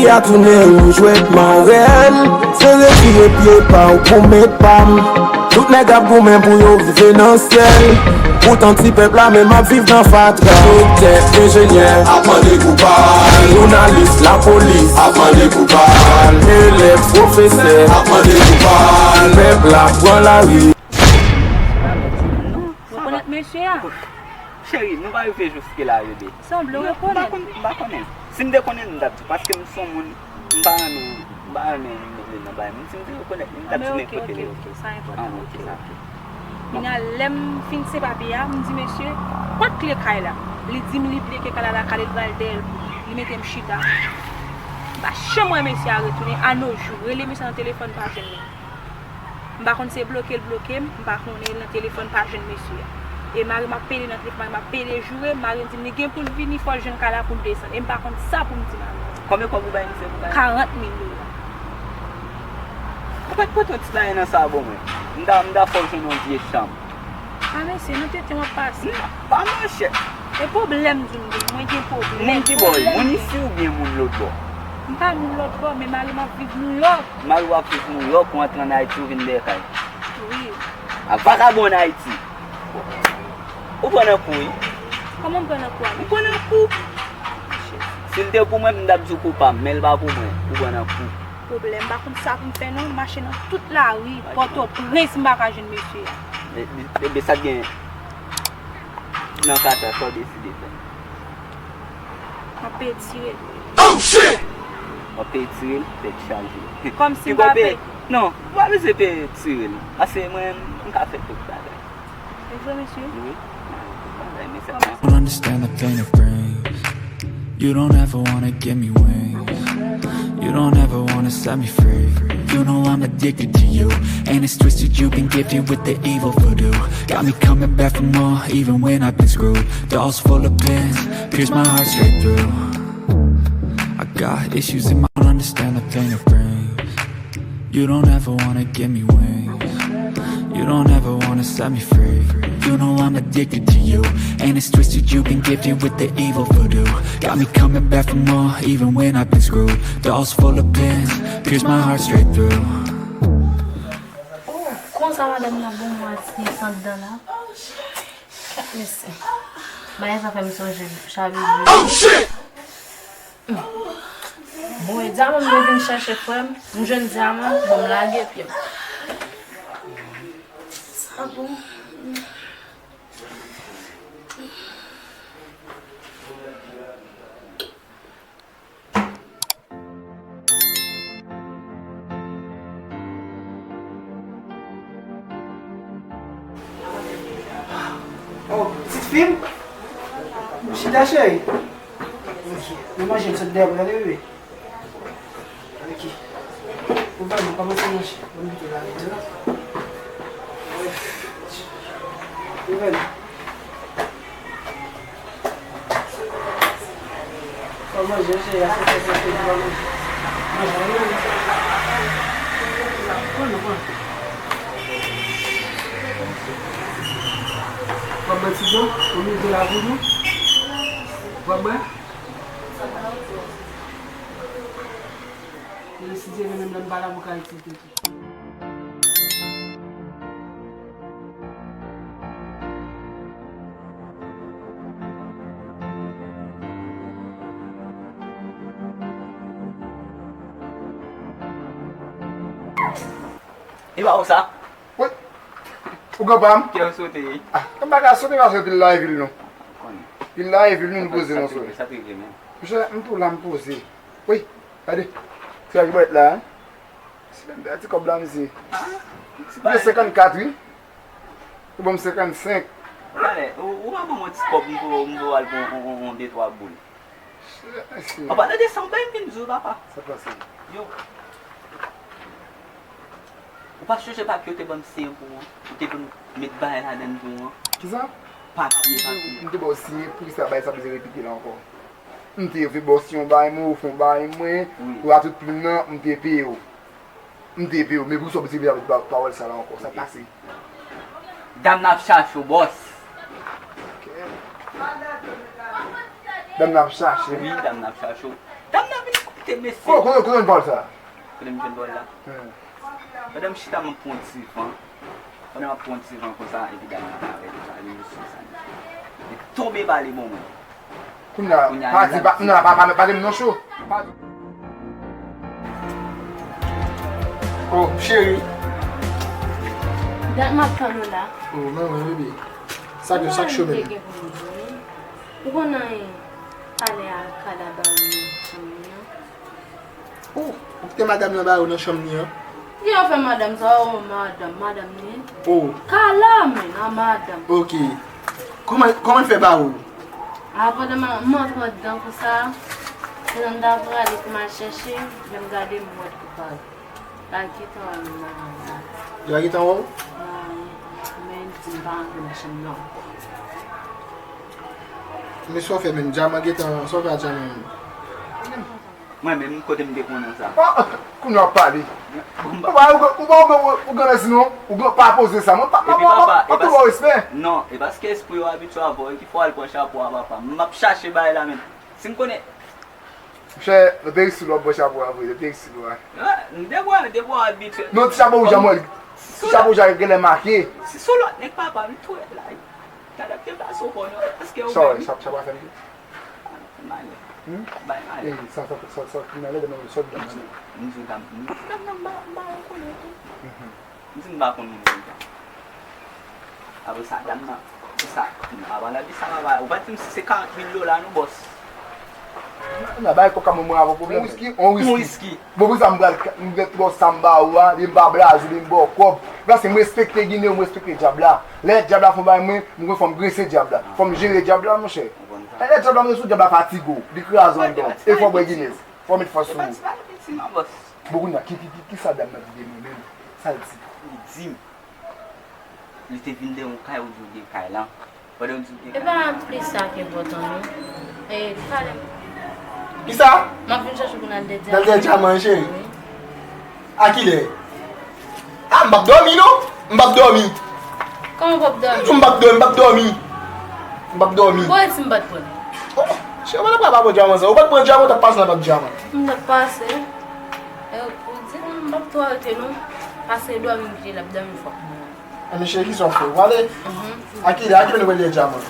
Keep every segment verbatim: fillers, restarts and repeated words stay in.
Ya tounen yon jwèt marèl, se retire pye pa w pou met pa m. Tout nèg ap goumen pou yo rive nan syèl. Poutan ti pèp la menm ap viv nan fatra. Doktè, enjenyè ap mande pou pa l. Jounalis, lapolis ap mande pou pa l. Elèv, pwofesè ap mande pou pa l. Pèp la pran lari. Ou rekonèt mesye a? Cheri, nou pa rive jouske la, bebe. Sanble w rekonèt. M pa konnen. Si m te konnen, m t ap di w. Paske m se yon moun, m pa renmen, m pa renmen mele nan bagay moun. Si m te rekonèt li, m t ap di w men kote l ye. Ah, ok, sa enpòtan. Kounye a, lè m fin se papye a, m di mesye, pote kle kay la. Li di m li pleke kay la lakay li, li pral dèyè l pou li. Li mete m chita. M pa janm wè mesye a retounen. Anojou, rele mesye a nan telefòn, m pa jwenn li. M pa konn se bloke l bloke m, m pa konnen l nan telefòn pa jwenn mesye a. E mari m ap pede nan telefòn, mari m ap pede joure, mari m di m li gen pou l vini, fò l jwenn kay la pou l desann. E m pa konn sa pou m di mari m. Konbyen kòb ou bay misye pou kay la? Karant mil dola. Ou pa t pote yon ti bagay nan sa bon mwen. M ta, m ta fè w jwenn yon vye chanm. A mesye, nan tenten w ap pase. Pa manje. E pwoblèm di m gen, mwen gen pwoblèm. Moun ki bò w ye? Moun isi oubyen moun lòt bò? M pa moun lòt bò, men mari m ap viv Nouyòk. Mari w ap viv Nouyòk, ou antre ann Ayiti, ou vin dèyè kay. Wi. A vakabon ann Ayiti. Ou pran nan kou, wi. Kòman m pran nan kou a? Ou pran nan kou. Si l te pou mwen, m t ap di w koupab, men l pa pou mwen. Ou pran nan kou. Pwoblèm, m pa konn sa pou m fè non, m mache nan tout lari Pòtoprens, m pa ka jwenn mesye a. Ebyen, sa t gen nan kaka, sa w deside fè? M ap peye tire l. Oh shit! W ap peye tire l, tèt chaje. Kòmsi m pa peye. Non, ou pa bezwen peye tire l. Paske mwen, m ka fè tout bagay. E vre, mesye? Wi. Tout bagay, men sèlman. Don't understand the pain it brings. You don't ever wanna give me wings. You don't ever wanna set me free. You know I'm addicted to you. And it's twisted, you've been gifted with the evil voodoo. Got me coming back for more, even when I've been screwed. Dolls full of pins, pierce my heart straight through. I got issues in my, don't understand the pain it brings. You don't ever wanna give me wings. You don't ever wanna set me free. You know I'm addicted to you. And it's twisted, you've been gifted with the evil voodoo. Got me coming back for more, even when I've been screwed. Dolls full of pins, pierce my heart straight through. Konsa madanm nan bon mwen ti desann dan la. Kèt mesye. Bagay sa fè m sonje Chabi. Oh shit! Bon, e dyaman m te vin chèche frè m, m jwenn dyaman, bon, m lage pye m. Sa bon. Oh, pitit fi m? Chita, cheri. Ok. Nou manje, m sot dèyè pou tande, bebe. Ok. Ou vrèman kòmanse manje. Bon, m kite la, tou. Ou vrèman. Fò manje, cheri, a sèt è sèt, fò manje. Manje, manje. Pran, pran. W ap bwè ti dlo, ou mete la pou nou. W ap bwè? E si Dye vle, menm lè m pa la, pou ka itilize tou. E pa ou sa? Wi. Ou konprann? Kè w sote. Ah, m pa ka sote paske anpil la e vil nou. Anpil la e vil nou, nou poze nan sòl. Sa te vre menm. Monchè, m tou la m poze. Wi, gade. Ti bagay ki parèt la, hein? Si menm ti kòb la, mesye. Ah, ti bagay. Senkannkat, wi. Ou ban m senkannsenk. Talè, ou, ou pa ban mwen ti kòb, m pou, m pou al pran on, on, on, de twa boul. An palan de sa, ou bay m vin di w, papa. Sa k pase? Yo. Ou pa sonje papye ou te ban m siyen pou an? Ou te ban m met bagay ladan l pou an? Kisa? Papye, papye. M te ba w siyen, poukisa bagay sa bezwen repete la ankò? M te vle ba w siyen yon bagay mwen, ou fè yon bagay mwen, wi, ou a tout plim nan, m te peye w. M te peye w, men poukisa w bezwen repete pawòl sa la ankò? Sa k pase? Dam nan ap chache w, bòs. Ok. Dam nan ap chache? Wi, dam nan ap chache w. Dam nan vin Te mesye. Kote, kote, kote w jwenn pawòl sa? Kote m jwenn pawòl la? Pandan m chita, m ap pran ti van. Pandan m ap pran ti van konsa, epi dam nan parèt, li di m sa. Li tonbe pale bon mwen. Kounye a, pa di, pa, non, pa, pa, pa, pa di m non cho. Pa di. Oh, cheri. Dat m ap tann ou la. Oh, men mwen, bebe. Sa k, sa k cho menm? Ou konn anyen, pale a ka daba ou nan chanm li an. Oh, ou kite madanm nan ba ou nan chanm li an? Ki afè madanm sa? Oh, madanm, madanm li. Oh. Kala, men, a madanm. Ok. Kòman, kòman l fè ba ou? A, pandan m, m antre anndan konsa, pandan m ta prale pou m al chèche, lè m gade m wè l ki pa. L al gentan wè m nan chanm nan. Li al gentan wè w? Nan, men li di m pa antre nan chanm nan ankò. Men sa w fè menm, dyaman gentan, sa w fè a dyaman menm? Mwen menm, kote m te konnen sa? Oh, kounye a w ap pale. Ou pa, ou pa, ou pa, ou pa, ou grandèsi non, ou pa poze sa. Mwen pa, pa, pa, pa, pa tou ba w respè. Non, e paske espri yo abitye avè w, ki fè w al pran chapo a papa. M ap chache bagay la menm. Si m konnen. Monchè, nan peyi sid w ap pran chapo a vre, nan peyi sid w a. Ah, m te pran, m te pran abitye. Non, ti chapo wouj a mwen. Ti chapo wouj a genlè make. Si sou lòt nèg papa, m tou ret la. Talè m te pase w kò non, èske ou wè m? Sa w wè, chapo a fè m tou. Bay malè. Hmm? Bay malè. Ey, sa, sa, sa, sa, sa, malè de mwen, sòt dam nan. M di w dam, m di w dam nan, m ba, m ba yon konnen tou. Mhm. M di m pa konn moun konsa. Apre sa, dam nan, di sa, avan la, di sa, papa, ou pa di m si se karant mil dola, non, bòs. Nan bay kòb ka mwen, mwen avè w pwoblèm. On wiski, on wiski. On wiski. Bon, pou sa, m pral, m pral pran sa m ba ou a, li m pa blaze, li m ba w kòb. Paske m respekte Ginen, m respekte dyab la. Lè dyab la fè yon bagay mwen, m konn fò m grese dyab la. Fò m jere dyab la, monchè. Lè dyab la monte sou, dyab la fatige w. Li kraze w anndan w. E fò w bwè Guinness. Fò w met fòs sou ou. Bon, kounye a, ki, ki, ki, ki sa dam nan di de mwen menm? Sa l di? Li di m, li te vin de yon kay, ou di w de kay lan. Pandan w di w gen kay lan. E pa plis sa ki enpòtan, non. E, pale m. Kisa? M ap vin chèche w pou n al dèyè dyaman. N al dèyè dyaman, cheri. Wi. A kilè? A, m p ap dòmi, non. M p ap dòmi. Kòman w p ap dòmi? M di w m p ap dòmi, m p ap dòmi. M p ap dòmi. Bon, e si m pa t pran? Oh, cheri, ou pa t ap ka pa pran dyaman sa. Ou pa t pran dyaman, ou t ap pase nan pa t dyaman. M t ap pase. E, ou di m p ap twò rete, non. Pase dòmi, m kite l ap dòmi fòk mwen. Ann cheri, kisa w fè? Ou prale? Mhm. A kilè, a kilè nou prale dèyè dyaman?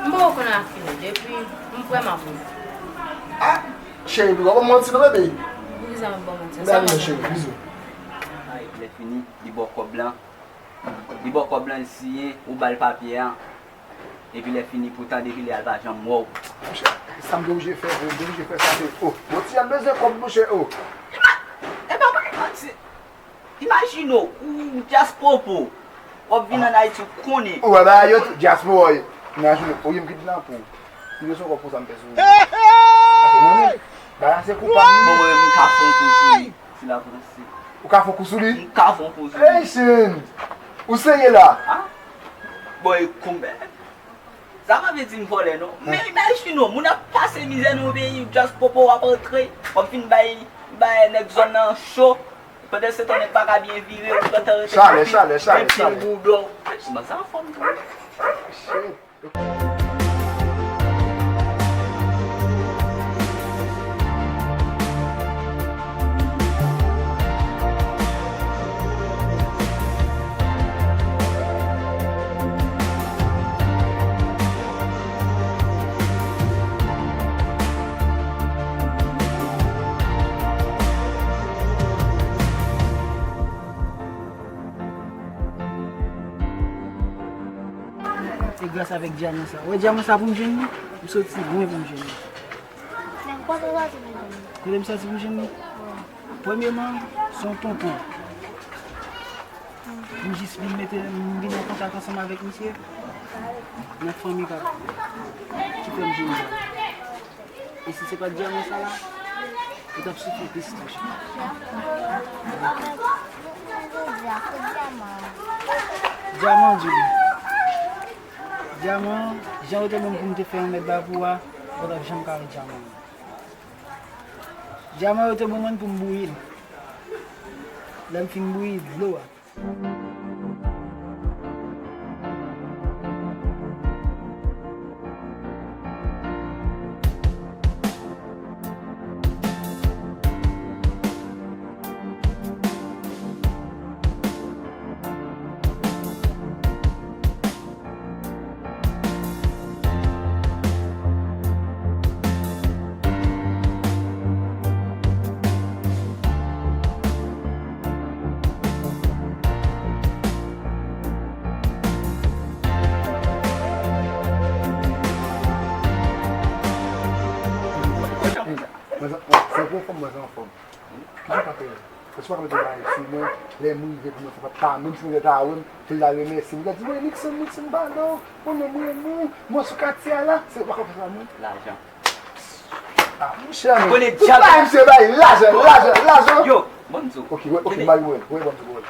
M poko konn a kilè, depi m prè m ap vini. A, cheri, w ap ban m manti non, bebe. Poukisa m ap ba w manti? Ansanm avè m. Cheri, bizou. Ay, lè fini, li ba w kòb lan. Li ba w kòb lan, li siyen, ou ba l papye a. Epi lè fini, poutan depi lè a l pa janm wè w. Monchè, sa m te oblije fè, vre, m te oblije fè sa, se, oh, bon, ti Jan bezwen kòb, monchè, oh. E pa, e pa bay manti. Imajine w, ou dyaspopo, w ap vin ann Ayiti, ou konnen. Ou wè bagay yo tou, dyaspora yo. Imajine w, ou ye m ki di nan pou. M bezwen kòb pou sa m fè sou ou. Pase mwen menm, bagay la se kou pa m. Bon, mwen menm, m ka fè yon kou sou li. Si la Frans se. Ou ka fè yon kou sou li? M ka fè yon kou sou li. Ey, Shen! Ou serye la? Ah? Bon, e konbyen? Sa pa vle di m vòlè non. Men imajine w, moun ap pase mizè nan yon peyi, dyaspora w ap antre, w ap vin bay, bay nèg zòn nan cho. Pandan se tan nèg pa ka byen vire, ou gentan rete. Chalè, chalè, chalè, chalè. Bouda w. Sa anfòm tou. Shit. E gras avèk dyaman sa. Ou wè dyaman sa pou m jwenn li? M soti lwen pou m jwenn li. Kote w soti pou jwenn li? Kote m soti pou m jwenn li? Premyeman, se yon tonton. M jis vin mete, m vin an kontak ansanm avèk misye. Nan fanmi papa. Ki fè m jwenn li. E si se pa t dyaman sa la, ou t ap soufri plis tou. Dyaman, Julie. Dyaman, jan yo te ban m pou m te fè yon mèt ba pou a, ou t ap janm ka wè dyaman. Dyaman yo te ban mwen pou m bouyi l. Lè m fin bouyi dlo a. Anfòm. Kijan w ka fè? Èske w pa ka mete yon bagay sou mwen? Lè m rive pou mwen fè pa, pa menm si mwen ta wè m, pou l ta remèsye m, li ta di, "Wi, Nixon, Nixon, m pale w, o non, m renmen w, mwen sou katye a la." Se ou pa ka fè sa mwen? Lajan. Ah, monchè, men. Konnen tout bagay misye bay, lajan, lajan, lajan. Yo, ban m di w. Ok, wè, ok, m bay mwen, wè, ban m di w, wè.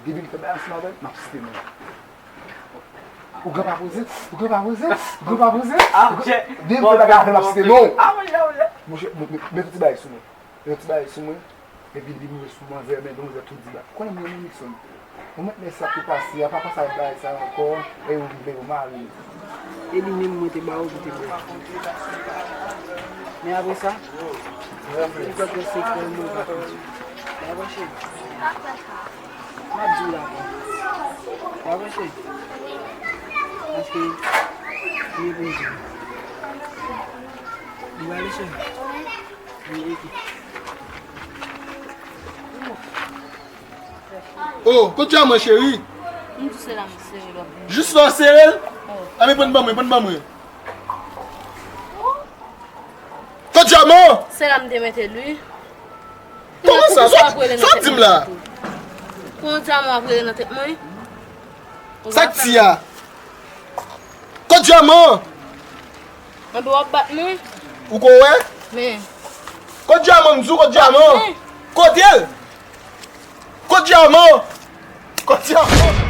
Depi li fè bagay ansanm avè m, m ap site non. Ou gen pa poze, ou gen pa poze, ou gen pa poze. Ah, monchè. Depi li fè bagay avè m, m ap site non. Ah, monchè, monchè. Monchè, men, men, men tout ti bagay sou mwen. Yon ti bagay sou mwen, epi li rive sou manzè, men manzè tou di ba. Konnen mwen menm Nixon. Mwen mèt lè sa te pase a, pa pase ak bagay sa ankò, e yo vle yo mare. E li menm mwen te ba ou pou te bwè. Men apre sa, li fè prèske sekrè mwen pa konn. Ba branche. M ap di w la. Ba branche. Paske, li pou m di w. Li va leche. Oh, kote dyaman cheri? M di se la m sere l w ap vini. Jis la w sere l? Oh. Anben pran ban mwen, pran ban mwen. Kote dyaman? Se la m te mete l wi. Kòman sa? Sa w di m la? Pou yon dyaman w ap rele nan tèt mwen? Sa k di a? Kot dyaman an? Anben w ap bat mwen. Ou ko wè? Men. Kot dyaman an? M di w kot dyaman an? Men. Kote l? Kot dyaman an? Kot dyaman an?